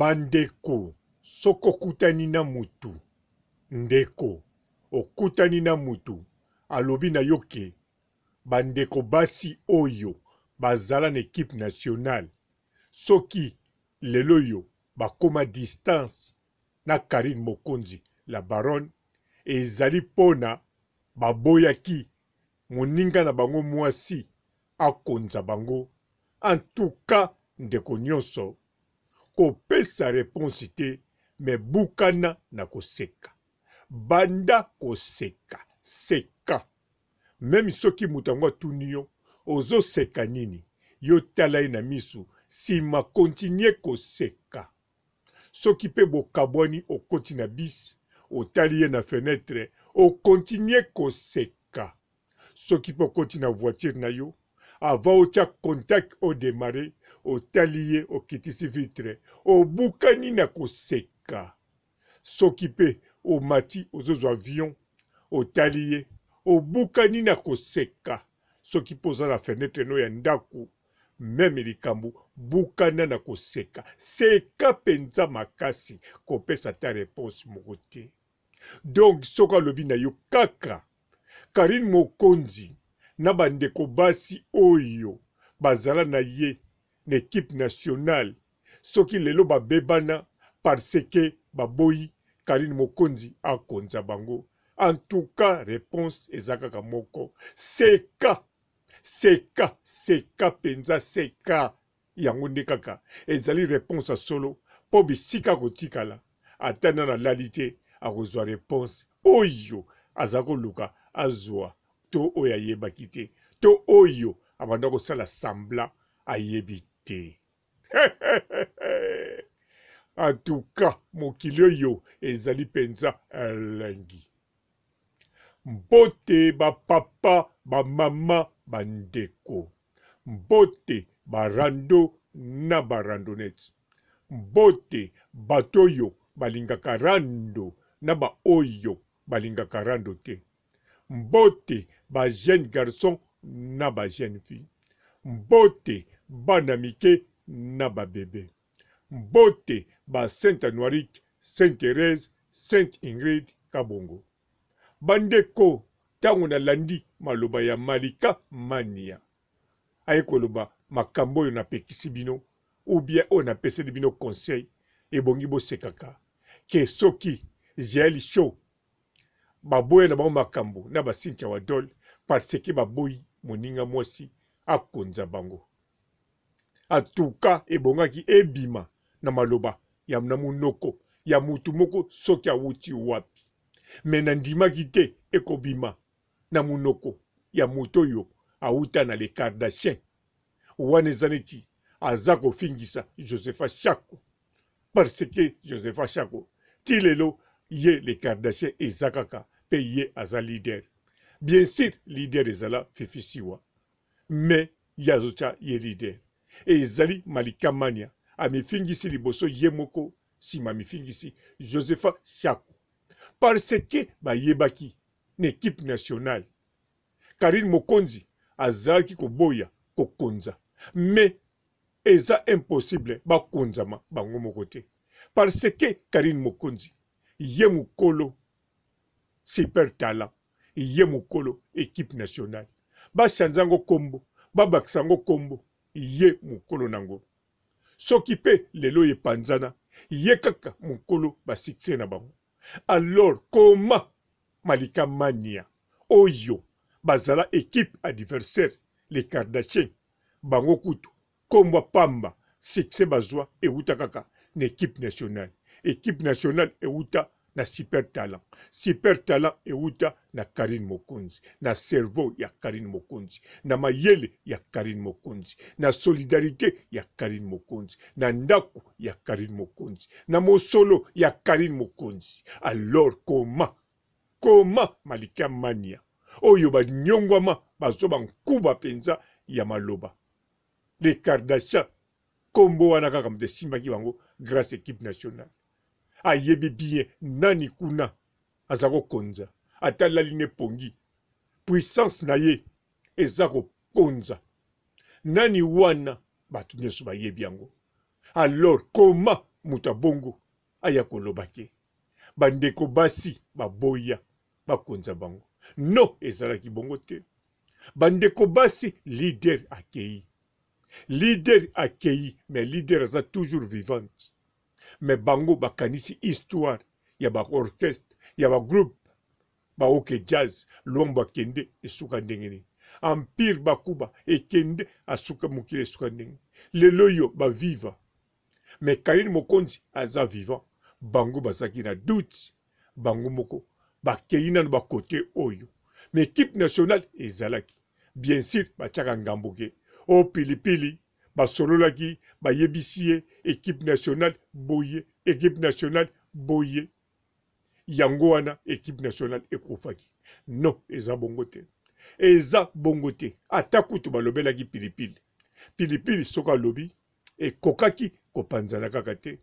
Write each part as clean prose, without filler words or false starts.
Bandeko soki okutani na mutu ndeko okutani na mutu alobi na yo ke ba ndeko basi oyo bazala na equipe nationale soki lelo oyo bakoma distance na Carine Mokonzi la baronne ezali pona baboyaki moninga na bango muasi akonza bango en tout cas ndeko nionso kopesa reponse te mais bukana na koseka banda koseka seka meme soki moto yango atuni yo ozo seka nini yo tala ye na misu sima continuer koseka soki pe bokabwani okoti na bus otali ye na fenetre o continuer koseka soki pe okoti na voiture na yo avant otia contact o demarrer otali ye okitisi vitre obukani na koseka soki pe omati ozozwa avion otali ye obukani na koseka soki pe oza na fenetre no ya ndaku meme likambo bukana na koseka seka penza makasi kopesa ata reponse moko te donc soki alobi na yo kaka Carine Mokonzi na ba ndeko basi oyo bazala na ye na equipe nationale soki lelo babebana parce que baboyi Carine Mokonzi akonza bango en tout cas reponse eza kaka moko seka seka seka penza seka yango nde kaka ezali reponse ya solo mpo bisika akotikala ata nanu alali te akozwa reponse oyo aza koluka azwa to oyo ayebaki te to oyo abanda kosala semblant ayebi te. En tout cas mokili oyo ezali penza elengi. Mbote ba papa, ba mama, ba ndeko. Mbote ba rando na ba randonnettes. Mbote bato oyo balingaka rando na ba oyo balingaka rando te. Mbote ba jeunes garçons na ba jeunes filles. Mbote bana mike na ba bebes. Mbote ba Saint Anuarite, Saint Therèse, Sainte Ingrid Kabongo. Ba ndeko tango na landi maloba ya Malika Mania aye koloba makambo oyo na pekisi bino ou bien oyo na peseli bino conseil ebongi bosekaka ke soki Jael show baboya na bango makambo na ba Cynthia Wadol parce que baboyi moninga mwasi akonza bango. En tout cas ebongaki ebima na maloba ya na munoko ya mutu moko soki awuti wapi mais na ndimaki te ekobima na munoko ya mutu oyo awuta na les Kardashiens wana eza neti aza kofingisa Josepha Shako parce que Josepha Shako ti lelo ye les Kardashiens eza kaka pe ye aza leader bien sur leader ezala Fifi Siwa mais ye azotia ye leader ezali Malika Mania amifingisi liboso ye moko sima amifingisi Josepha Shako parce que bayebaki na equipe nationale Carine Mokonzi azalaki koboya kokonza mais eza impossible bakonzama bango moko te parce que Carine Mokonzi ye mukolo super talent ye mukolo equipe nationale ba change yango kombo babakisa yango kombo ye mukolo nango soki pe lelo epanzana ye kaka mukolo ba succès na bango alors comment Malika Mania oyo bazala equipe adversaire les Kardashiens bango kutu kombo ya pamba succès bazua ewuta kaka na equipe nationale equipe nationale ewuta na super talent super talent ewuta na Carine Mokonzi na cerveau ya Carine Mokonzi na mayele ya Carine Mokonzi na solidarite ya Carine Mokonzi na ndaku ya Carine Mokonzi na mosolo ya Carine Mokonzi alors comment comment Malika Mania oyo ba nyongwama bazwa ba nkuba penza ya maloba les Kardashian kombo wana kaka moto esimbaki bango grace equipe nationale ayebi bien nani kuna aza kokonza ata alali ne pongi puissance na ye eza kokonza nani wana bato nyonso bayebi yango alors comment? moto ya bongo aya koloba ke bandeko basi baboya bakonza bango? Non, ezalaki bongo te. Bandeko basi, leader akei, leader akei, mais leader aza toujours vivante. Mais bango bakanisi histoire ya ba orchestre, ya ba groupe ba ok jazz, Luambo akende esuka ndenge nini? Empire Bakuba ekende asuka mokili esuka ndenge nini? Lelo oyo ba viva mais Carine Mokonzi aza vivant, bango bazalaki na doute, bango moko bakeyi nanu ba cote oyo, mais equipe nationale ezalaki bien sur, batiaka ngambo ke o pilipili basololaki, bayebisi ye equipe nationale boye, equipe nationale boye, yango wana equipe nationale ekufaki. Non, eza bongo te, eza bongo te. Ata kutu balobelaki pilipili, pilipili soki alobi ekokaki kopanzana kaka te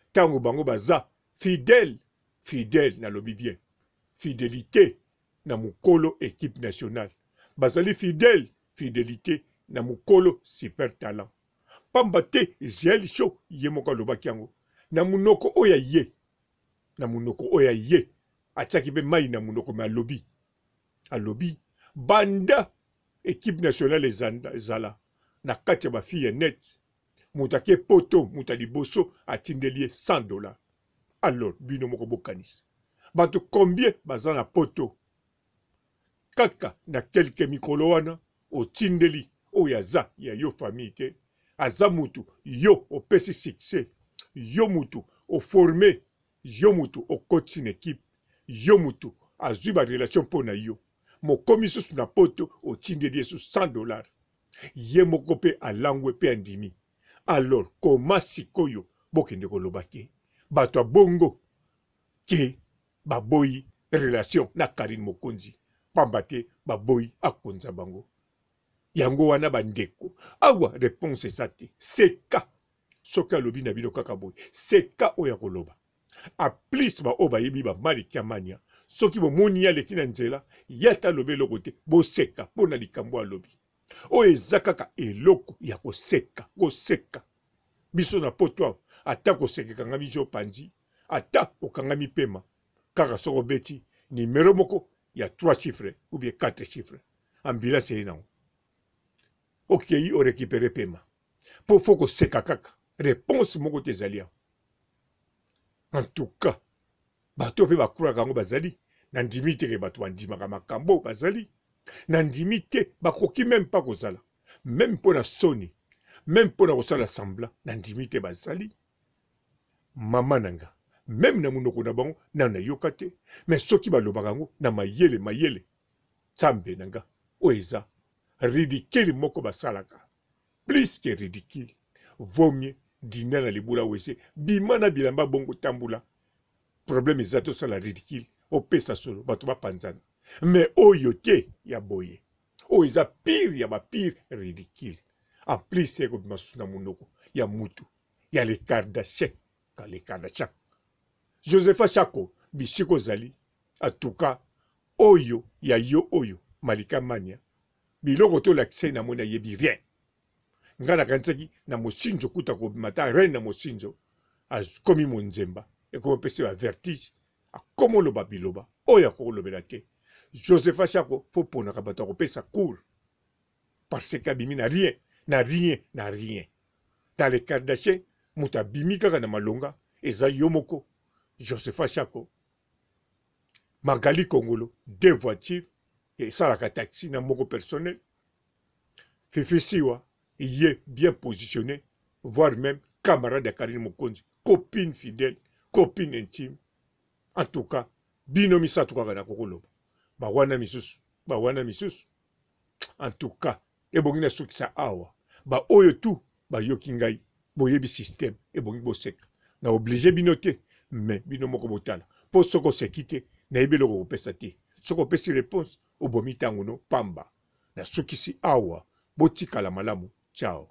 ntango bango baza fidèle, fidèle nalobi bien, fidelite na mokolo equipe nationale, bazali fidèle, fidelite na mokolo super talent, pamba te Jael Show ye moko alobaki yango na monoko oyo ya ye, na monoko oyo ya ye, atiaki pe mayi na monoko, mais alobi, alobi banda equipe nationale ezala na kati ya ba fille ya net, moto ake poto, moto ya liboso atindeli ye 100 dollars. Alors bino moko bokanisa bato combien baza na poto kaka na quelques mikolo wana otindeli oyo aza ya yo famille te, aza mutu yo opesi succès, yo mutu oforme, yo mutu okotisi na equipe, yo mutu azui ba relation mpo na yo, mokomi susu na poto otindeli ye susu 100 dollars, ye moko mpe alangwe mpe andimi. Alors comment sikoyo bokende koloba ke bato ya bongo ke baboyi relation na Carine Mokonzi pamba te baboyi akonza bango? Yango wana ba ndeko, awa reponse eza te. Seka soki alobi na bino kaka boye, seka oyo akoloba. A plus ba oyo bayebi ba Malikia Mania, soki bomoni ye aleki na nzela, ye ata alobi eloko te, boseka mpo na likambo alobi. Oyo eza kaka eloko ya koseka, koseka. Biso na poto awa, ata koseka ekangami jo panzi, ata okangami pema, kaka soki obeti numero moko ya 3 chiffres ou bien 4 chiffres, ambulance eye nango, okeyi o recuperer pema. Po faut koseka kaka, reponse moko te ezali awa. En tout cas, bato oyo pe ba croyaka yango bazali, nandimi te ke bato bandimaka makambo bazali, nandimi te, bakoki meme pas kozala, meme mpo na soni, meme mpo na kosala semblant, nandimi te bazali. Mama na nga, meme na monoko na bango nanu nayoka te, mais soki balobaka yango na mayele mayele, Nzambe na nga, oyo eza ridicule moko basalaka, plus que ridicule, vaut mieux dinda na libula wese, bima na bilamba bongo tambola, problème eza te osala ridicule, opesa solo bato bapanzana, mais oyo te ya boye, oyo eza pire ya ba pire ridicule, en plus ekobima susu na monoko ya mutu ya le Kardashian, le Kardashian Josepha Shako, bisika ozali, en tout cas oyo ya yo oyo Malika Mania, biloko to lakisa ye na moni ayebi rien. Nga nakanisaki na mosinzo kuta kobima ata reine na mosinzo akomi monzemba ekomi pesi ba vertige akomi oloba biloba oyo akokolobela te. Josepha Shako faut ponaka bato akopesa cours parce que abimi na rien na rien na rien. Dans les Kardashian moto abimi kaka na malonga eza yo moko Josepha Shako. Magali Kongolo deux voitures esalaka taxi na moko personnel. Fifi Siwa ye bien positionné, voire même camarade ya Carine Mokonzi, copine fidèle, copine intime. En tout cas, bino misato kaka nakokoloba ba wana misusu, ba wana misusu. En tout cas, ebongi na sukisa awa. Ba oyo tout bayoki ngai, boyebi système, ebongi boseka. Na oblige bino te, mais bino moko botala. Po soki oseki te, nayebi eloko okopesa te. Soki opesi réponse, obomi tango no pamba. Na sukisi awa, botikala malamu. Ciao.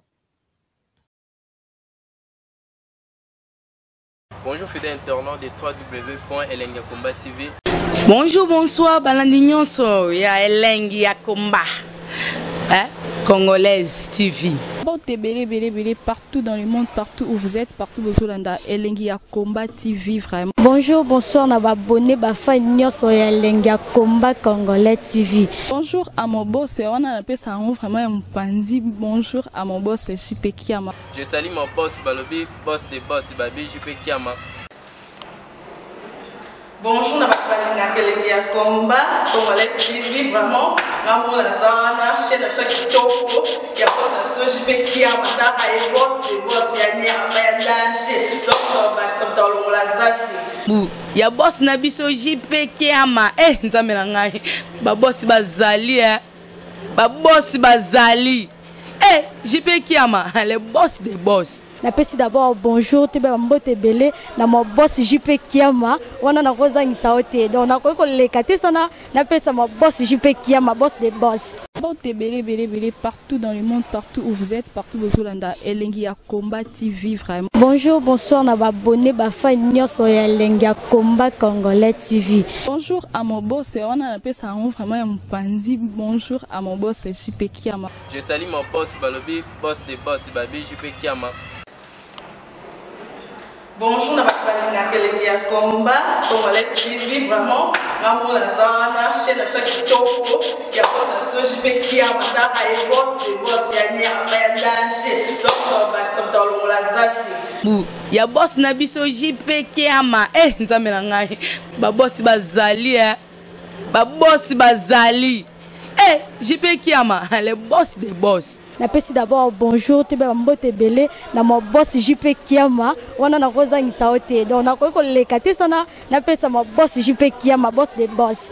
Bonjour fidèles internautes de www.elengiyakomba.tv. Bonjour, bonsoir, balandi nyonso ya elengi ya komba. Hein? Congolaise TV. Mbote ebele ebele ebele partout dans le monde, partout où vous êtes, partout bozolanda Elengi ya Combat TV vraiment. Bonjour, bonsoir na ba abonné ba fan nyonso ya Elengi ya Combat Congolais TV. Bonjour à mon boss, wana napesa yango vraiment ya mopanzi. Bonjour à mon boss JP Kiama. Je salue mon boss balobi boss de boss babi JP Kiama. Bonjour na bato balingaka elengi ya combat congolais TV vraiment nga moko naza wana chaîne na biso ya kitoko ya boss na biso JP Kiama taka ye boss de boss ya nyama ya danger donc tobakisa moto alongola zaki bu ya boss na biso JP Kiama eh nzambe na ngai ba boss bazali eh ba boss bazali eh JP Kiama le boss des boss. Napesi d'abord bonjour toyeba ba mbote ebele na ma boss JP Kiama wana nakozangisa yo te donc nakoki koleka te sana napesa ma boss JP Kiama boss des boss. Mbote ebele ebele ebele partout dans le monde, partout où vous êtes, partout bozolanda Elengi ya Combat TV vraiment. Bonjour, bonsoir na ba abonné ba fan nyonso ya Elengi ya Combat Congolais TV. Bonjour à mon boss wana napesa yango vraiment ya mopanzi. Bonjour à mon boss JP Kiama. Je salue mon boss balobi boss de boss babi JP Kiama. Bonjour na bato balingaka elengi ya combat congolais TV vraiment nga moko naza wana chaîne na biso ya kitoko ya boss na biso JP Kiama taka ye boss de boss ya nyama ya danger donc tobakisa moto alongola zaki bu ya boss na biso JP Kiama eh nzambe na ngai ba boss bazali eh ba boss bazali eh JP Kiama le boss des boss. Napesi d'abord bonjour toyeba ba mbote ebele na ma boss JP Kiama wana nakozangisa yo te donc nakoki koleka te sana napesa ma boss JP Kiama boss des boss.